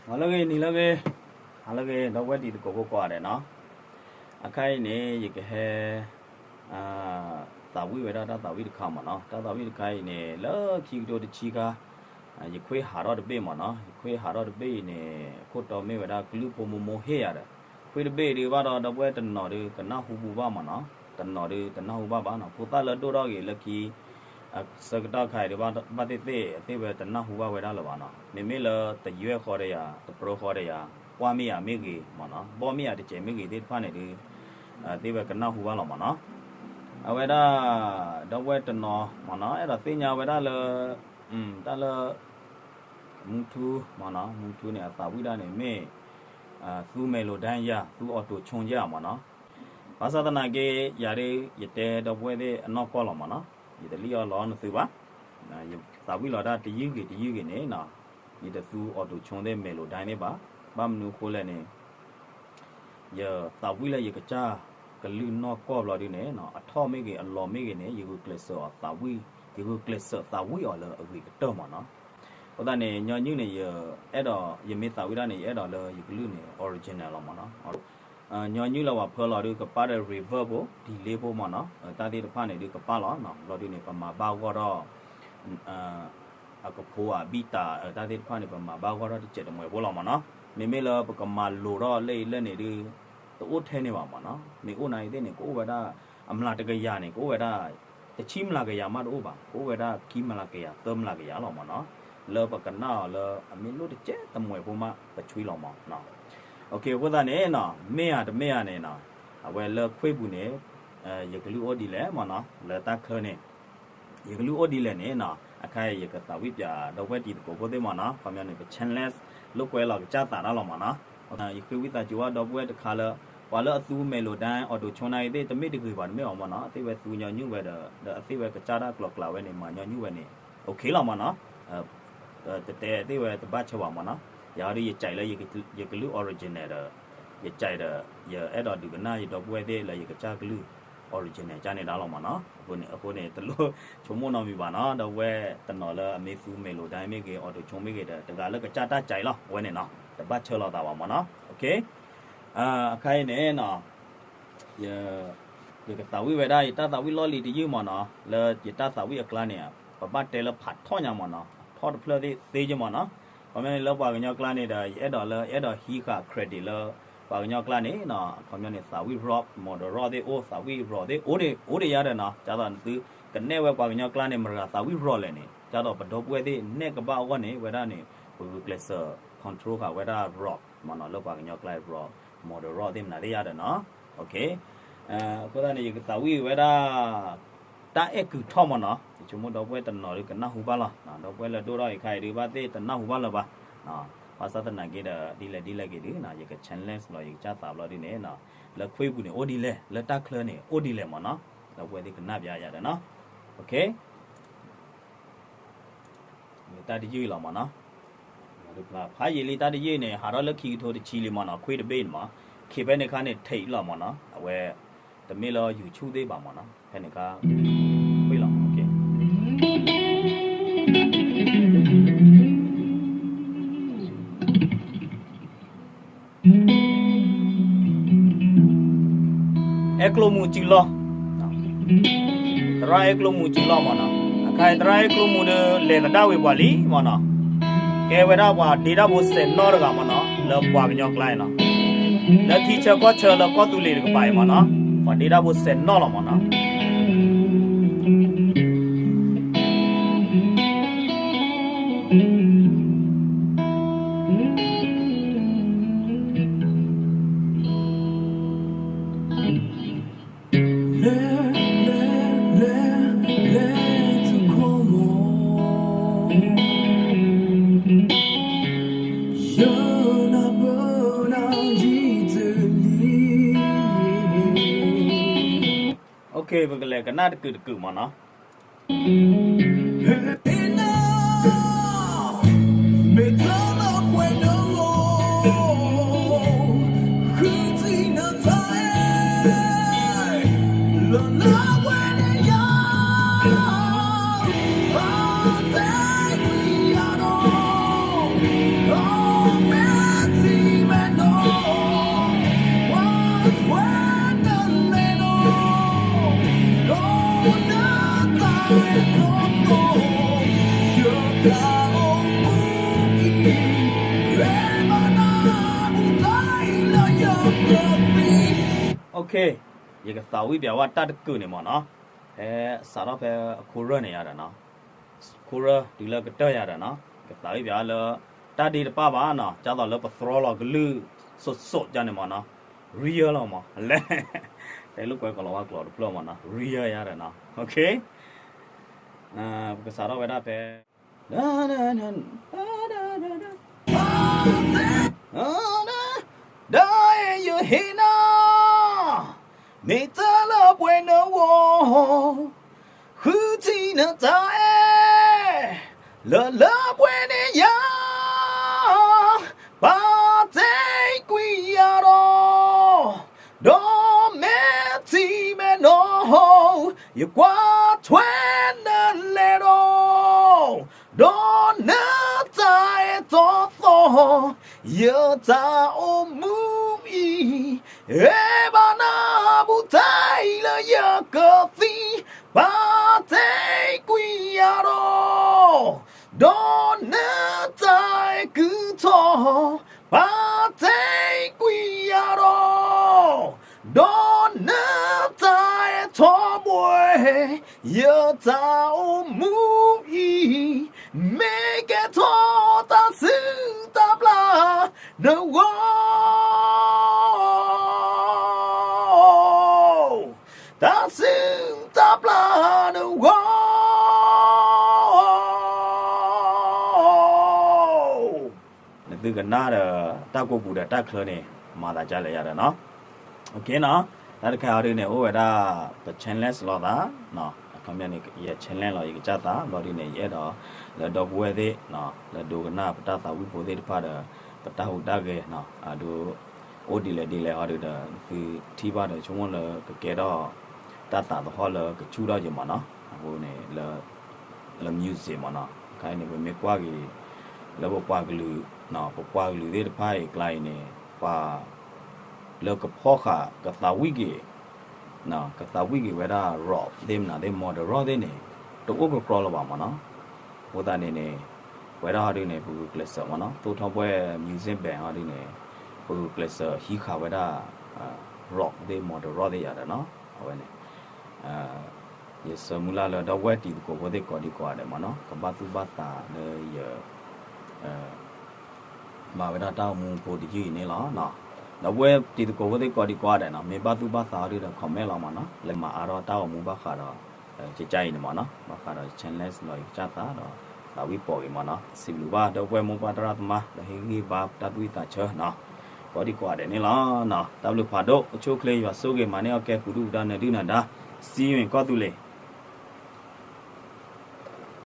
ဂီၤလၢအဂ့ၤ နံၤလၢအဂ့ၤ ဟါလၢအဂ့ၤ ဒီပုၢ်ဝဲၢ်တံၤသကိးဖိကိးဂၤဒဲးနီၤ, အခါအံၤန့ၣ် ယကဟဲ သးဝံၣ်ဝဲဒၣ်တၢ်သးဝံၣ်တခါမ့ၢ်နီၤ, တၢ်သးဝံၣ်တခါအံၤန့ၣ် လၢခံကထိတဆံခါ ယခွ့ဟးထီၣ်တဘ့ၣ်မ့ၢ်နီၤ, ယခွ့ဟးထီၣ်တဘ့ၣ်အံၤန့ၣ် ခိၣ်တီမ့ၢ်ဝဲဒၣ်ကလုၢ်ဖိမိၢ်မိၢ်ဟ့ၣ်ယၤဒီး ခွ့တဘ့ၣ်ဒုးဘၣ်ဒီး ဒီပုၢ်ဝဲၢ်တနီၤဒုးကနၢ်ဟူဘူးဘၣ်မ့ၢ်နီၤ, တနီၤဒုးတနၢ်ဟူဘၣ်ဘၣ်နီၤ, ဖိသၣ်လၢဒိၣ်ထီၣ်ဂ့ၤလၢခံ ဆၢကတီၢ်ခါအံၤဒုး ဘၣ်သ့ၣ်သ့ၣ် အသ့ၣ်ဝဲတနၢ်ဟူဘၣ်ဝဲဒၣ်လၢၤဘၣ်နီၤ, မ့မ့ၢ်လၢတယွဲၢ်ဃီဒီးယၤ တပြၢဃီဒီးယၤ ပှၢ်မ့ၢ်ယၤမ့ၢ်ဂ့ၤမ့ၢ်နီၤ, ဘီၣ်မ့ၢ်ယၤတစဲးမ့ၢ်ဂ့ၤသ့ၣ်တဖၣ်န့ၣ်ဒုး သ့ၣ်ဝဲကနၢ်ဟူဘၣ်လီၤမ့ၢ်နီၤ, အဝဲဒၣ် ဒီပုၢ်ဝဲၢ်တနီၤမ့ၢ်နီၤ အဲၣ်ဒိးသ့ၣ်ညါဝဲဒၣ်လၢ တၢ်လၢ မူထူမ့ၢ်နီၤ, မူထူန့ၣ် အသးဝံၣ်ဒၣ်န့ၣ်မ့ၢ် သူမဲလိၤဒၣ်ယၤ သူ auto tune ယၤမ့ၢ်နီၤ, ဘၣ်ဆၣ်သနာ်က့ ယၤဒုး ယတဲဒီပုၢ်ဝဲၢ်သ့ၣ်အနီၢ်ကီၢ်လီၤမ့ၢ်နီၤ, ယတလံၣ်အီၣ်လီအီၣ်နသုဘၣ်, ယသးဝံၣ်လီၤတၢ်တယုၢ်ဂ့ၤတယုၢ်ဂ့ၤန့ၣ်နီၤ, ယတသူ auto tune သ့ၣ် မဲလိၤဒၣ်သ့ၣ်ဘၣ်, ဘၣ်မနုၤအဃိလဲၣ်န့ၣ် ယသးဝံၣ်လၢယကစၢ်ကလုၢ်နီၢ်ကီၢ်ဘျီဒုန့ၣ်နီၤ, အထီၣ်မ့ၢ်ဂ့ၤ အလီၤမ့ၢ်ဂ့ၤန့ၣ် ယဂုာ်ကျဲးစၢးအီၤသးဝံၣ်, ယဂုာ်ကျဲးစၢးသးဝံၣ်အီၤလၢအဂ့ၤကတၢၢ်မ့ၢ်နီၤ. အဃိသတးန့ၣ် ညီနုၢ်န့ၣ် ယအဲၣ်ဒိး ယမ့ၢ်သးဝံၣ်ဒၣ်န့ၣ် ယအဲၣ်ဒိးလၢယကလုၢ်န့ၣ် original လီၤမ့ၢ်နီၤ. ညီနုၢ်လၢပှၤဖၢလီၤဒုးကပၣ်ဒီး reverb ဖိ delay ဖိမ့ၢ်နီၤ, တၢ်သ့ၣ်တဖၣ်န့ၣ်ဒုးကပၣ်လီၤ, ဘျီဒုန့ၣ် ပမၤဘၣ်ဂီၢ်ထီၣ် အကဖိအဘံၣ်တၢ် တၢ်သ့ၣ်တဖၣ်န့ၣ် ပမၤဘၣ်ဂီၢ်ထီၣ်တစဲးတမှဲးဖိလီၤမ့ၢ်နီၤ. မ့မ့ၢ်လၢပကမၤလိာ်ထီၣ်လၢအံၤလၢန့ၣ်ဒုး တအိၣ်ထဲန့ၣ်ဘၣ်မ့ၢ်နီၤ. မ့ၢ်အိၣ်နၤအံၤသ့ၣ်န့ၣ် ကအိၣ်ဝဲဒၣ် အမျးတကယၤန့ၣ် ကအိၣ်ဝဲဒၣ် တဆံမျးကယၤမးတအိၣ်ဘၣ်, ကအိၣ်ဝဲဒၣ်ခံမျးကယၤ သၢမျးကယၤလီၤမ့ၢ်နီၤ. လၢပကနၣ်အီၤလၢအမ့ၢ်လိၣ်တစဲးတမှဲးဖိမး ပဆွံလီၤမ့ၢ်နီၤ. အဃိသတးန့ၣ်နီၤ မ့ၢ်ဧါတမ့ၢ်ဧါန့ၣ်နီၤ အဝဲလၢခွ့ပူၤန့ၣ် ယကလုၢ်အိၣ်ဒ်လဲၣ်မ့ၢ်နီၤ, လၢတၢ်ချၢန့ၣ် ယကလုၢ်အိၣ်ဒ်လဲၣ်န့ၣ်နီၤ, အခါအံၤယကသးဝံၣ်ပၠးဒီပုၢ်ဝဲၢ်တံၤသကိးဖိသ့ၣ်မ့ၢ်နီၤ, ခီပညီန့ၣ် ပ channel လိာ်ကွဲလီၤကစၢ်သးတၢ်လီၤမ့ၢ်နီၤ. ယဃ့ဝံသးစူၤဝဲဒီပုၢ်ဝဲၢ်တခါလၢ ပှၤလၢအသူမဲလိၤဒၣ် auto tune နၤအံၤသ့ၣ် တမ့ၢ်တဂ့ၤဘၣ်တမ့ၢ်အီၤမ့ၢ်နီၤ, အသ့ၣ်ဝဲသူညီနုၢ်ဝဲဒီး ဒီးအသ့ၣ်ဝဲကစၢ်တၢ်ကျီၤကျါဝဲန့ၣ် မၤညီနုၢ်ဝဲန့ၣ် okay လီၤမ့ၢ်နီၤ. တတဲသ့ၣ်ဝဲတဘၣ်ဆၢဘၣ်မ့ၢ်နီၤ. ယၤဒီးယကးလၢ ယကလုၢ် original ဒီး ယကးဒီး ယအဲၣ်ဒိးဒုးကနၣ်ယဒီပုၢ်ဝဲၢ်သ့ၣ်လၢယကစၢ်ကလုၢ် original ကန့ၣ်ဒၣ်လီၤမ့ၢ်နီၤ. အဃိန့ၣ် အဃိန့ၣ် တလိၣ်ဆိကမိၣ်နီတမံၤဘၣ်နီၤ, ဒီပုၢ်ဝဲၢ်တနီၤလၢအမ့ၢ်သူမဲလိၤဒၣ်မ့ၢ်ဂ့ၤ auto tune မ့ၢ်ဂ့ၤဒီး တဂၤလၢကစၢ်တၢ်ကးအံၤလီၤ အဝဲန့ၣ်နီၤ တဘၣ်ဆၢလိာ်သးဘၣ်မ့ၢ်နီၤ. အခါအံၤန့ၣ်နီၤ ယကသးဝံၣ်ဝဲဒၣ် ယတၢ်သးဝံၣ်လီၢ်လံၤတယုၢ်မ့ၢ်နီၤ, လၢယတၢ်သးဝံၣ်အကျါန့ၣ် ပဘၣ်တဲလၢဖးထီၣ်ညါမ့ၢ်နီၤ, ထီၣ်တဖျၢၣ်သ့ၣ်သ့ယမ့ၢ်နီၤ. ခီပညီန့ၣ်လၢပှၤကညီကျါန့ၣ်ဒီး ယအဲၣ်ဒိးလၢ ယအဲၣ်ဒိးဟံးဃာ် credit လၢ ပှၤကညီကျါန့ၣ်နီၤ, ခီပညီန့ၣ် သးဝံၣ် rock မ့ၢ်ဒီး rock သ့ၣ်အိၣ် သးဝံၣ် rock သ့ၣ်အိၣ်ဒံး အိၣ်ဒံးယါဒီးနီၤ, ကၢ်သိးနသု ကနဲၣ်ဝဲပှၤကညီကျါန့ၣ် မတၤဂၤသးဝံၣ် rock လဲၣ်န့ၣ် ကၢ်သိးပဒီပုၢ်ဝဲၢ်သ့ၣ်နဲၣ်ကဘၣ်အဂီၢ်န့ၣ် ဝဲဒၣ်န့ၣ် ပဂုာ်ကျဲးစၢး control ဃာ်ဝဲဒၣ် rock မ့ၢ်နီၤ, လၢပှၤကညီကျါ rock မ့ၢ်ဒီး rock သ့ၣ်မနုၤသ့ၣ်ယါဒီးနီၤ. အဃိသတးန့ၣ် ယကသးဝံၣ်ဝဲဒၣ် တၢ်အဲၣ်ကုၢ်ထီၣ်မ့ၢ်နီၤ, ယဆိကမိၣ်ဒီပုၢ်ဝဲၢ်တနီၤဒုးကနၢ်ဟူဘၣ်လီၤ, ဒီပုၢ်ဝဲၢ်လၢဒိၣ်ထီၣ်အံၤခါအံၤဒုး ဘၣ်သ့ၣ်တနၢ်ဟူဘၣ်လၢၤဘၣ်, ဘၣ်ဆၣ်သနာ်က့ဒီး ဒ်လဲၣ်ဒ်လဲၣ်ဂ့ၤဒုး ယက challenge လီၤ ယကစၢ်သးဘျီဒုးန့ၣ် လၢခွ့ပူၤန့ၣ် အိၣ်ဒ်လဲၣ် လၢတၢ်ချၢန့ၣ် အိၣ်ဒ်လဲၣ်မ့ၢ်နီၤ, ဒီပုၢ်ဝဲၢ်သ့ၣ်ကနၣ်ပျးယၤဒီးနီၤ. တၢ်တယုၢ်အံၤလီၤမ့ၢ်နီၤ, ဖးယံာ်လံတၢ်တယုၢ်အံၤန့ၣ် ဟးထီၣ်လၢခံကထိတဆံလံမ့ၢ်နီၤ, ခွ့တဘ့ၣ်န့ၣ်မ့ၢ်, ခံဖဲန့ၣ်ခါန့ၣ် take လီၤမ့ၢ်နီၤ, အဝဲ တမ့ၢ်လၢ YouTube သ့ၣ်ဘၣ်မ့ၢ်နီၤ, ဖဲန့ၣ်ခါ ခွ့လီၤမ့ၢ်နီၤ. အဲၣ်ကျိမူစုလီၢ်, သရၣ်အဲၣ်ကျိမူစုလီၢ်မ့ၢ်နီၤ, အခါအံၤသရၣ်အဲၣ်ကျိမူဒီး လဲၤသဒၣ်ဝံၤပှၤလံမ့ၢ်နီၤ, ကဲဝဲဒၣ်ပှၤဒ့တၢ်ဖိစဲးနီၣ်တဂၤမ့ၢ်နီၤ, လၢပှၤကညီကျါအံၤနီၤ, လၢထံဆၢကီၢ်ဆၢလၢကီၢ်သူလ့ၤတကပၤအံၤမ့ၢ်နီၤ, ပှၤဒ့တၢ်ဖိစဲးနီၣ်လီၤမ့ၢ်နီၤ. Okay, ပကလဲၤကနၣ်တကုာ်တကုာ်မ့ၢ်နီၤ. ယကသးဝံၣ်ပၠးဝဲတၢ်တကုာ်န့ၣ်မ့ၢ်နီၤ, ဖဲစးထီၣ်ဖဲအခိၣ်ရၢၢ်န့ၣ်ယၤဒီးနီၤ, ခိၣ်ရၢၢ်တုၤလၢကတၢၢ်ယၤဒီးနီၤ, ကသးဝံၣ်ပၠးလၢ တၢ်ဒ့တပၣ်ဘၣ်နီၤ, ကၢ်သိးလၢပသြီလီၤကလုၢ်စိးစိးကန့ၣ်မ့ၢ်နီၤ, real လီၤမ့ၢ်, လဲၤ တဲလိာ်ကွဲကလီၤဝါကျိာ်တဖျၢၣ်မ့ၢ်နီၤ, real ယၤဒီးနီၤ, ပကစးထီၣ်ဝဲဒၣ်ဖဲ ဒီးယဟ့ၣ်နၤ, မ့ၢ်တၢ်လၢပှဲၤနဂီၢ်, ဃုထံၣ်နတၢ်အဲၣ်, လၢလၢပှဲၤန့ၢ်ယၤ, ပာ်တ့ၢ်ကွံာ်ယၤဒီး, ဒီးမဲာ်ထံမဲာ်နိ, ယကွၢ်ထွဲနလဲၤဒီး, ဒီးနတၢ်အဲၣ်တီသီ, ယတၢ်အိၣ်မူအံၤ, အဲၣ်ဘၣ်နၤဘူးတၢ်အံၤလၢယကသံ, ပာ်တ့ၢ်ကွံာ်ယၤဒီး, ဒီးနတၢ်အဲၣ်ကုထီၣ်, ပာ်တ့ၢ်ကွံာ်ယၤဒီး, ဒီးနတၢ်အဲၣ်ထီဘှဲ, ယတၢ်အိၣ်မူအံၤ, မ့ၢ်ကဲထီၣ်တၢ်စုၣ်တၢ်ပျၢ်နဂီၢ် တၢ်စုၣ်တၢ်ပျၢ်နဂီၢ်, နသုကနၣ်ဒီးတၢ်ကိးပူၤဒီးတၢ်ချၢန့ၣ် မၤသးဒ်လဲၣ်ယၤဒီးနီၤ, တၢ်တခါအံၤဒုန့ၣ် အိၣ်ဝဲဒၣ် ပ challenge လိာ်သး, အခီပညီန့ၣ် ယ challenge လီၤ ယကစၢ်သး ဘျီဒုန့ၣ် ယအဲၣ်ဒိး လၢဒီပုၢ်ဝဲၢ်သ့ၣ် လၢဒိကနၣ်ပတၢ်သးဝံၣ်ဖိသ့ၣ်တဖၣ်ဒီး ပတၢ်ဟူးတၢ်ဂဲၤ အဒိ အိၣ်ဒ်လဲၣ်ဒ်လဲၣ်အီၤဒုဒီး နသုထံၣ်ဘၣ်ဒီး ဆိကမိၣ်လၢကကဲထီၣ် တၢ်သးသဟီၣ်လၢကဆူၣ်ထီၣ်က့ၤမ့ၢ်နီၤ, အဃိန့ၣ် လၢ music မ့ၢ်နီၤ, ခါအံၤန့ၣ် ပမ့ၢ်ကွၢ်က့ၤ လၢပပှၤကလုာ် ပပှၤကလုာ်သ့ၣ်တဖၣ်အံၤကျါအံၤန့ၣ် ပှၤ လၢကဖီၣ်ဃာ် ကသးဝံၣ်က့ၤ ကသးဝံၣ်က့ၤဝဲဒၣ် rock သ့ၣ်မနုၤသ့ၣ် modern rock သ့ၣ်န့ၣ် တအိၣ်ကကြီလၢၤဘၣ်မ့ၢ်နီၤ, အဃိသတးန့ၣ်န့ၣ် ပဝဲဒၣ်ဟီဒုန့ၣ် ပဂုာ်ကျဲးစၢးမ့ၢ်နီၤ သိၣ်ထီၣ်ဘှဲၣ် music band ဟီဒုန့ၣ် ပဂုာ်ကျဲးစၢးဟံးဃာ်ဝဲဒၣ် rock သ့ၣ် modern rock သ့ၣ်ယၤဒီးနီၤ, အဝဲန့ၣ် ယဆၢမုၢ်လၢ်လၢ ဒီပုၢ်ဝဲၢ်တံၤသကိးဖိသ့ၣ်ကိးဒံကိးဂၤဒဲးမ့ၢ်နီၤ ကဘၣ်သူၣ်ဘၣ်သးလၢယ မၤဝဲဒၣ်တၢ်အိၣ်မူဖိတယုၢ်အံၤန့ၣ်လီၤ. ဒီပုၢ်ဝဲၢ်တံၤသကိးဖိသ့ၣ်ကိးဒံကိးဂၤဒဲးနီၤ မ့ၢ်ဘၣ်သူၣ်ဘၣ်သးဟီဒုဒီး comment လီၤမ့ၢ်နီၤ လၢမၤအါထီၣ်တၢ်အိၣ်မူဘၣ်ဃးဒီး ကကါအံၤန့ၣ်မ့ၢ်နီၤ ဘၣ်ဃးဒီး challenge လီၤယကစၢ်သးဒီး သးဝံၣ်ပိာ်ဂ့ၤမ့ၢ်နီၤ စံးဘျုးဘၣ်ဒီပုၢ်ဝဲၢ်မိၢ်ပၢ်သရၣ်သမါ ဒီးဟ့ၣ်ဂံၢ်ဘါတၢ်သူၣ်ဝံၣ်သးဆၢနီၤ ကိးဒံကိးဂၤဒဲးန့ၣ်လီၤ. တၢ်ဘျုးဖးဒိၣ် အိၣ်ဆူၣ်အိၣ်ချ့ယွၤဆိၣ်ဂ့ၤမၤန့ၢ်အီၣ်ကဲ ပူၤဒုၣ်ပူၤဒါ နၢၤဒုၣ်နၢၤဒါ စံယွၤကီၢ်သူလ့ၤ